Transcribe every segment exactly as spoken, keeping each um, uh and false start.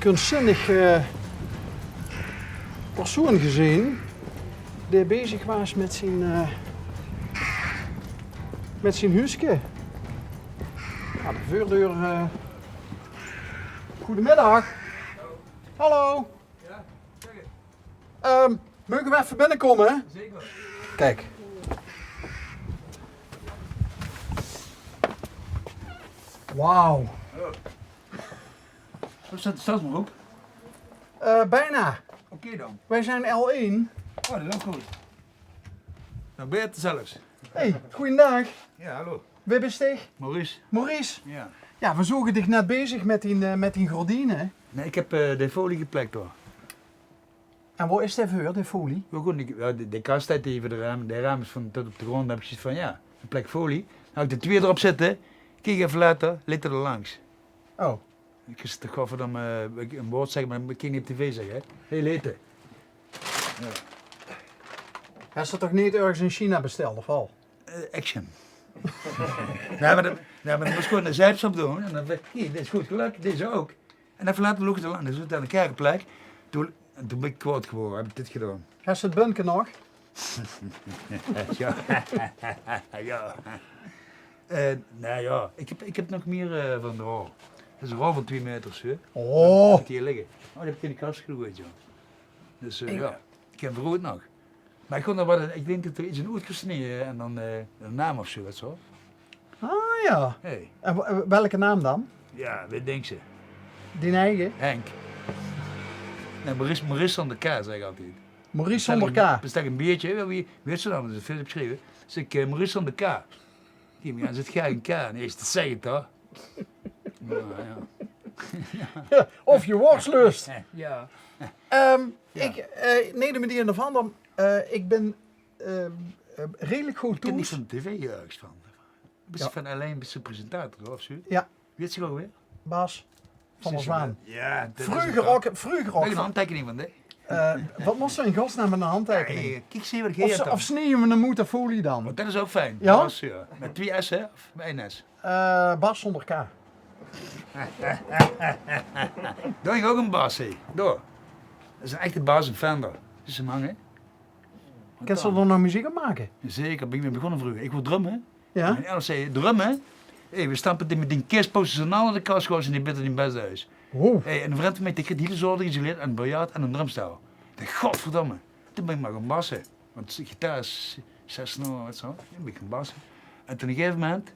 kunstzinnig eh, persoon gezeen die bezig waas met zien, eh, met zien huuske. Nou, de veurdeur. Eh. Goedemiddag. Hallo. Ehm, moge we even binnenkomen? Zeker. Kijk. Wauw. Zo zet de tas maar op. Eh, bijna. Oké dan. Wij zijn L één. Oh, dat is ook goed. Nou, Bert zelfs. Hey, goeiedag. Ja, hallo. Wie bist dich? Maurice. Maurice? Ja. Ja, we zogen dich net bezig met die, eh, met die gordijnen. Nee, ik heb eh, de folie geplakt hoor. En wat is dat voor, de folie? Wel goed, ik, ja, de, de kast staat even de raam. De raam is van tot op de grond. Dan heb ik zoiets van, ja, een plek folie. Dan had ik de twee erop zitten. Kiek even later, ligt er langs. Oh. Ik is toch godverdomme eh, ik- een woord zeggen, maar ik kan niet op tv zeggen. Hè? Heel eten. Ja. Hast du toch niet ergens in China besteld, of wel? Eh, action. Nee, maar dan, nee, maar dan moest gewoon een zeepsop doen. En dan dacht ik, hier, dit is goed gelukt, deze ook. En dan later loog het er lang. Dus aan de kerkplek. Toen, en toen ben ik kwaad geworden, heb ik dit gedaan. Hast du het bunke nog? Ja. Ja. Eh, nou ja, ik heb, ik heb nog meer eh, van de rol. Dat is een rol van twee meter, hè. Oh. Die hier liggen. Oh, die heb ik in de kast gegooid, joh. Dus eh, ja, ik ken vroeger nog. Maar ik, kon er wat, ik denk dat er iets in oetgesneden en dan eh, een naam of zo, weet je wel. Ah ja. Hey. En w- eh, welke naam dan? Ja, wat denk je? Die eigen? Henk. Nee, Maurice, Maurice zonder K, zeg ik altijd. Maurice zonder K. Bestel een biertje, hè, wie, wie heet ze dan? Dat is veel geschreven. Zeg ik, eh, Maurice zonder K. Die ja, zit geen K. Nee, is te zeggen toch? Ja, ja. Of je worstlust. Ja. Ehm, Ja. Ik, eh, nee, de meneer van der, eh, ik ben ehm, eh, redelijk goed Ik ken die thuis. Van tv ergens van. Bist Ja. Van L één, bist du presentator of zo? Ja. Wie heet ze ook weer? Bas van der Zwaan. Ja, dat is Vroeger het, ook, vroeger ook. Een handtekening van die. Eh, wat moest er in godsnaam met een handtekening? Hey, kijk, zie wat Of, geeft ze- dan. Of sneeuwen we een moeite folie dan? Want dat is ook fijn. Ja? Bas, ja. Met twee S, hè? Of met één S? Eh, Bas zonder K. Doe ik ook een Bas, hè? Door. Dat is een echte Bas, een Fender. Dat is een man, hè? Kan ze er nog muziek op maken? Zeker, ben ik mee begonnen vroeger. Ik wil drummen. Ja? En alles zei, drummen? Hé, we stampen die met die kerstposters en al de kast gewoon in die bitte in best huis. Wow. Hé, en een vriend van mij, die kreeg hele zorg geleerd aan het biljart en een drumstel. Ik dacht, godverdomme. Toen ben ik maar gaan bassen. Want de gitaar is zes snaren, weet je wel. Toen ben ik gaan bassen. En toen op een gegeven moment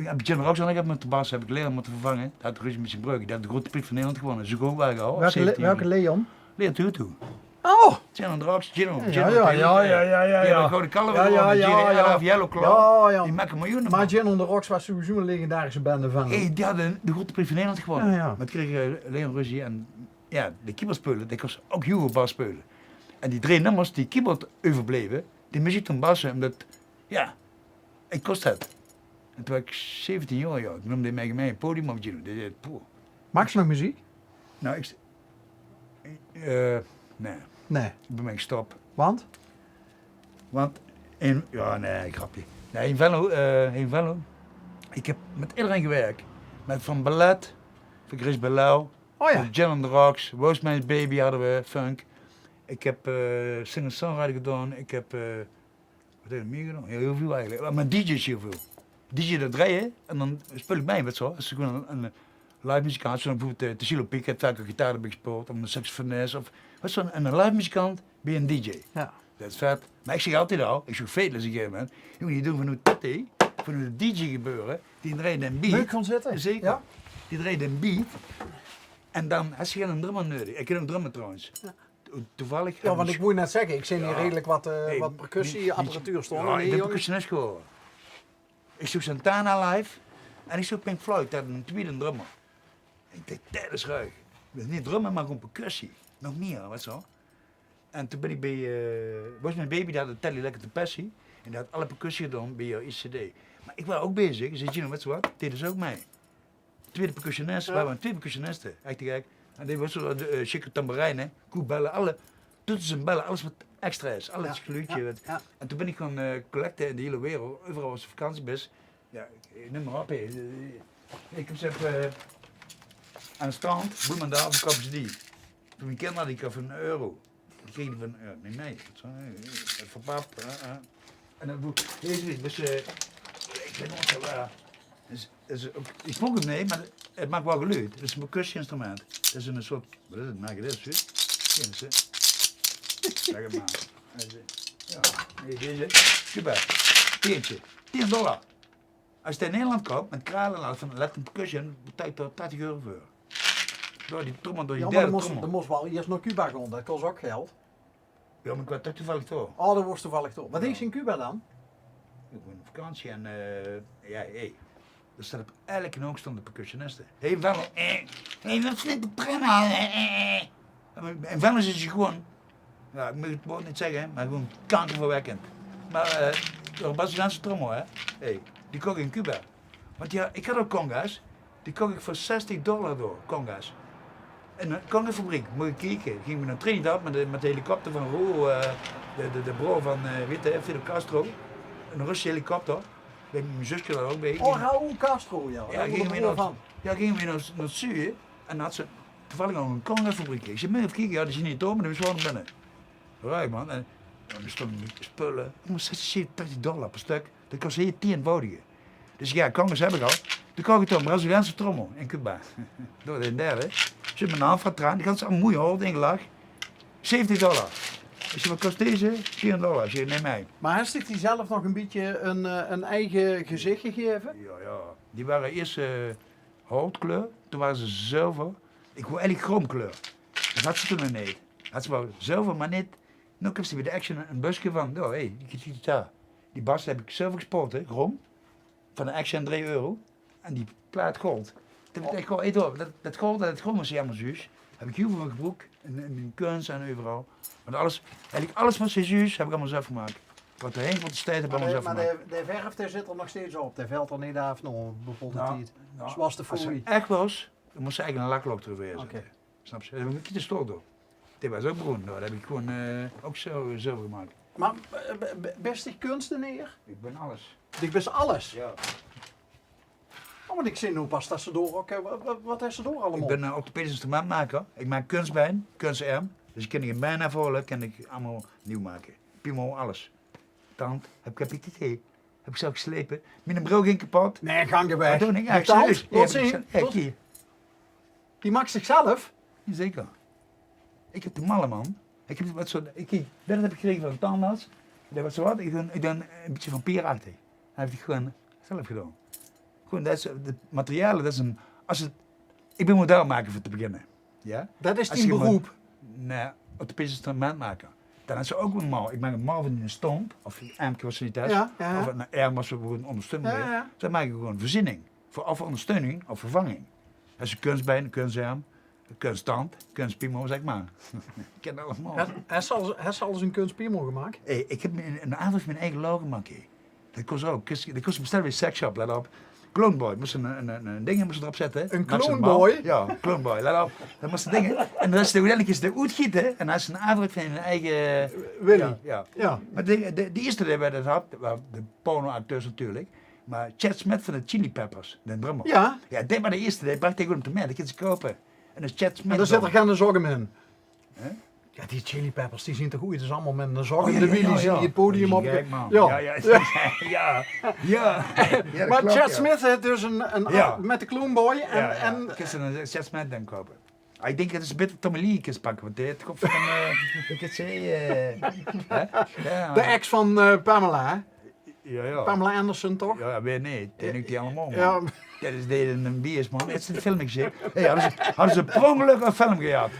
heb ik General Rock aan moeten bassen, heb ik leren moeten vervangen. Dat had ruzie met zijn breuk. Die had de grote prijs van Nederland gewonnen. Zoek ook waar gehaald. Welke, Le- welke Leon? Leon Tutu. Oh! Gin on the Rocks, Gin on, Gin on the Rocks. Ja, ja, ja, ja, ja. Die hebben een gouden kalver gewonnen, Gin on the Rocks, Yellow Claw. Ja, ja. Die maken miljoenen, man. Maar Gin on the Rocks was sowieso een legendarische band van. Hey, die hadden de grote prijs van Nederland gewonnen. Ja, ja. Met kreeg eh, Leon ruzie en ja, de keyboardspeuler, die kost ook huge basspeulen. En die drie nummers die keyboard overbleven, die moest ik toen bassen, omdat, ja, ik kost het. En toen was ik zeventien jaar, ja, toen nam die mij mee een podium op Gino. Die zei, poeh. Maak je nog muziek? Nou, ik, eh, nee. Nee. Ik ben mee gestopt. Want? Want in, ja, nee, grapje. Nee, in Venlo, eh, in Venlo, ik heb met iedereen gewerkt. Met van ballet, van Chris Belau, Oh ja. Gin on the Rocks, Rosemary's Baby hadden we, funk. Ik heb eh singer-songwriter gedaan, ik heb eh, wat heb ik meer gedaan? Heel, heel veel eigenlijk. Maar D J's heel veel. D J dat draaien en dan speel ik mee, weet je wel. Als ze gewoon een, een live muzikant, zoals bijvoorbeeld eh, Tessilo Piek, heeft vaak een gitaar erbij gespeeld, of een saxofonist, of wat zo'n een live muzikant bij een D J. Ja. Dat is vet. Maar ik zeg altijd al, ik zoek veel op een gegeven moment. Jongen, die doen vanuit dat, hè, vanuit het D J gebeuren, die draaien een beat. Leuk gaan zitten. Zeker. Ja. Die draaien een beat. En dan heb je geen drummer nodig. Ik heb een drummer trouwens. Ja. Toevallig. Ja, want ik moet net zeggen, ik zit hier redelijk wat, eh, wat percussieapparatuur staan. Ja, ik ben percussionist geworden. Ik zoek Santana live en ik zoek Pink Floyd, dat een tweede drummer. Ik dacht, dat is ruig. Dat is niet drummen, maar gewoon percussie. Nog meer, weet je wel. En toen ben ik bij, eh was mijn baby, daar had Teddy Lekker de Passie. En die had alle percussie gedaan bij jouw eerste cd. Maar ik was ook bezig, ik zei, Gino, weet je wat, dit is ook mij. Tweede percussionist, we waren twee percussionisten, echt te gek. En die was zo de uh, shaker tamboerijn, hè, koebellen, alle toetsen en bellen, alles wat extra is, alles geluidje. Wat. En toen ben ik gaan uh, collecten in de hele wereld, overal als je vakantie bent. Ja, neem maar op, hè. Ik heb zelf uh, aan 't strand, boem en dao verkoupe ze die. Toen mien kinder die, ik had van 'n euro. Die kreeg die van 'n euro. Nee, nee. Dat is, eh, eh, verpap, eh, eh. En dan doe ik deze, dus, eh, ik weet nog wel, eh, is, is ook, ik smook 'm neet, maar het maakt wel geluid. Het is een percussieinstrument. Het is een soort, wat is het? Maak je dit, zie? Zie je? Zeg het maar. Deze, ja, nee, deze. Cuba. Tientje. Tien dollar. Als je in Nederland koopt met kralen en alles, dan let een percussion, betaalt er tachtig euro voor. Door die trommel, door die Ja, maar derde dan moest, trommel. Dan moest wel eerst naar Cuba gaan, dat kost ook geld. Ja, maar ik was toch toevallig door. Oh, dat was toevallig toch. Wat deed je in Cuba dan? Ik ben op vakantie en, eh, ja, hé. Er staat op elke hoek stonden percussionisten. Hé, wel, eh, hé, wat vindt de prima? Eh, eh, eh. En, en wel eens is je gewoon, ja, ik mag het woord niet zeggen, maar gewoon kankerverwekkend. Maar, eh, door Braziliaanse trommel, hè. Hé, die kocht ik in Cuba. Want ja, ik had ook conga's. Die kocht ik voor zestig dollar door, conga's. En een congafabriek, moet je kijken. Gingen we naar Trinidad met de, met de helikopter van Raúl, eh, de, de, de broer van, eh, weet je, Fidel Castro. Een Russische helikopter. Bij mijn zusje daar ook bij. Oh, Raúl Castro, ja. Ja, Dat gingen we broer naar, van. Ja, gingen we naar, naar het zuiden. En had ze toevallig nog een congafabriek. Ik zei, "Meneer, even kijken." Ja, die zien niet open, dus we gewoon naar binnen. Right, man. En, en er stonden spullen. Ik moest zestig, zeventig, tachtig dollar per stuk. Dat kost hier tienvoudige. Dus ja, conga's heb ik al. Toen kocht ik toch een Braziliaanse trommel in Cuba. Door de derde. Zit mijn naam van traan. Die ganse allemaal mooi hout ingelag. Zeventig dollar. Ik zei, "Wat kost deze?" Tien dollar. Ik zei, "Neem mij." Maar heeft zich die zelf nog een beetje een, eh, een eigen gezicht gegeven? Ja, ja. Die waren eerst, eh, houtkleur, toen waren ze zilver. Ik wou eigenlijk chroomkleur. Dat had ze toen nog niet. Had ze wel zilver, maar niet. Nu heb ze bij de Action een busje van, oh, hé, die, die, die, die bas heb ik zilver gespoten, hè, chroom. Van de Action drie euro. En die plaat gold. Dat heb ik echt gewoon, hey, door, dat, dat gold en dat chroom was helemaal zuus. Heb ik heel veel van gebruikt. In, in mijn kunst en overal. Want alles, eigenlijk alles wat ze zuus, heb ik allemaal zelf gemaakt. Wat er heen, wat de steden heb ik Maar, allemaal de, zelf maar gemaakt. de, de verf die zit er nog steeds op. Die velt er niet af na een bepaalde Nou, tijd. nou, Zoals de Als ze folie. echt was, dan moest ze eigenlijk een laklok erover zetten. Oké. Snap je? Dan heb ik de stoor door. Dit was ook broen, nou, dat heb ik gewoon, eh, ook zo, zelf gemaakt. Maar eh, be- be- best dich kunstenaar? Ik ben alles. Dich best alles? Ja. Oh, want ik zie nu pas dat ze door ook... eh, Wat, wat, wat is ze door allemaal? Ik ben een orthopedisch instrumentmaker. Ik maak kunstbeen, kunsterm. Dus ik kan die been en volen, kan ik allemaal nieuw maken. Piemel, alles. Tand, heb ik hepatitis C. Heb ik zelf geslepen. Mijn bril ging kapot. Nee, gang weg. Wat doe ik? Ja, Die tand? serieus. Laat Ja, zien. ik- ja, Laat- hier. Die maakt zichzelf? Zeker. Ik heb de malle, man. Ik heb wat soort, ik, ik, dat heb ik gekregen van een tandarts. Dat was zo wat, ik doe, ik doe een beetje van pierachtig. Hij heeft het gewoon zelf gedaan. Gewoon, dat is, de materialen, dat is een, als het, ik ben modelmaker voor te beginnen. Ja? Dat is Als die je maar- beroep. Nee, orthopedisch instrumentmaker. Dan is er ook een mal. Ik maak een mal van een stomp, of een armke wat ze niet hebt, Ja, ja, ja. Of een arm wat ze voor een ondersteuning Ja, ja, hebben. ja. Dan maak ik gewoon voorziening. Voor, of ondersteuning, of vervanging. Dat is een kunstbeen, een kunsterm, een kunsttand, kunstpiemel, zeg maar. Ik ken allemaal. Has, has, al, has al eens een kunstpiemel gemaakt? Hey, ik heb een, een avond mijn eigen logo gemaakt. Hè. Dat kost ook. Dat kost besteld bij Sexshop, let op. Cloneboy, moest een, een, een, een ding moest erop zetten. Een Maak ze Cloneboy? Mal. Ja, Cloneboy, let op. Dat moest een ding. En dan is de, uiteindelijk is de oetgieten en hij is een aandruk van een eigen... Willy. Ja, ja. Ja. Maar de, de, de eerste die wij dat had, waren de pornoacteurs natuurlijk. Maar Chad Smith van de Chili Peppers, de drummer. Ja. Ja, die was de eerste, die bracht tegen hem te mij, dat kun je kopen. En dat is Chad Smith. En daar zit er dan. Geen zorgen in. Hè? Ja, die Chili Peppers, die zien toch ooit eens allemaal met een zak Oh, in ja, de ja, wielen ja, zien ja. die het podium Die op. is gek, man. Ja. Ja, ja, ja, ja. Ja, dat Maar klopt, Chad ja. Smith heeft dus een, een Ja. met de Cloneboy en, Ja, ja. en Ik is een Chad Smith dan kopen. Ah, ik denk dat is beter Tommy Lee is pakken, want die heeft toch van, eh, ik het zei, eh, hè? Ja. De ex van eh, Pamela, hè? Ja, ja. Pamela Anderson, toch? Ja, weer niet. Die neemt die allemaal, man. Ja. Dat is de een bies, man. Het is een film gezien. Hey, hadden ze, hadden ze per ongeluk een film gehad?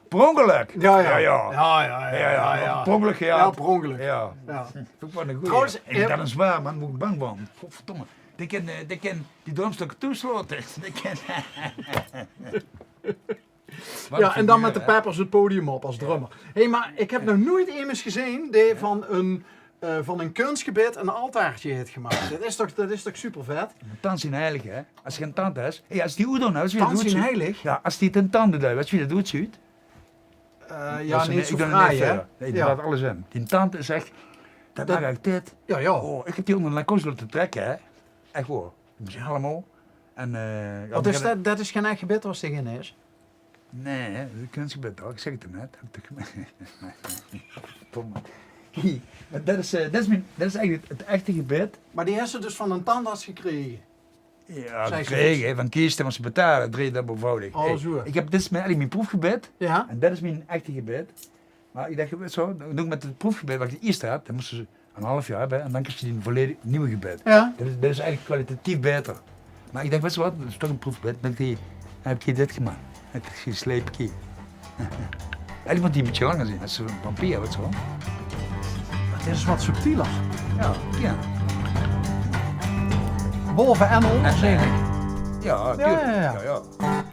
Per ongeluk? Ja, ja. Ja, ja. Ja, ja, ja, ja, ja. Per ongeluk gehad. Ja, per ongeluk. Ja. Ja. Vond ik wel een goeie. Trouwens, En eh, dat is waar, man. Moet ik bang van. Godverdomme. Die kan, eh, die kan die drumstok toesloten. Die kan... Ja, en dan met de Peppers het podium op als drummer. Hé, maar ik heb nog nooit iemand gezien die van een, eh, van een kunstgebit een altaartje heeft gemaakt. Dat is toch, dat is toch super vet? Tand zien heilig, hè? Als je een tand hebt, hey, als die oet doen, als je Tand dat doet, zien zuut- heilig? Ja, als die ten tanden doet, als je dat doet, zuut. Eh, ja, Dat is niet een- zo ik doe fraai, niet hè? Verder. Nee, die Ja. laat alles in. Die tand is echt, dat, Dat- maakt echt dit. Ja, ja. Oh, ik heb die onder de narcose laten trekken, hè? Echt hoor. Die zijn allemaal. En, eh, jao, Wat is det? Det is gein ech gebit waat 'r in is. Nae, det is gein gebit, huur. Ich zègk 't net. Dom. Mer det is, eh, det is mien, det is eigelik 't, 't echte gebit. Mer die höbs se dus van eine tandarts gekrege? Jao, Zag gekrege, ze. Hè, van Kees, det waas betale, drie dubbel voudig. Oh, zoe. Ich höb, dit is mien, eigelik mien proefgebit. Jao. En det is mien echte gebit. Mer ich dach, wèts se waat, dan doon ich mit 't proefgebit waat ich 't ierste had, det mós se ein haaf jaor höbbe en dan kriegs se ein volledig nuuj gebit. Jao. Det is, det is eigelik kwalitatief baeter. Mer ich dach, wèts se waat, det is toch ein proefgebit. Mit die, höb ich dit gemaak. Mit die sleepke. Eigelik mót die ein bietje langer zeen, det is ein vampier, wèts se waal. Dit is waat subtieler. Jao, jao. Bove en ónger, zèk ich. Jao, Jao, tuurlik. jao, jao. Jao, jao.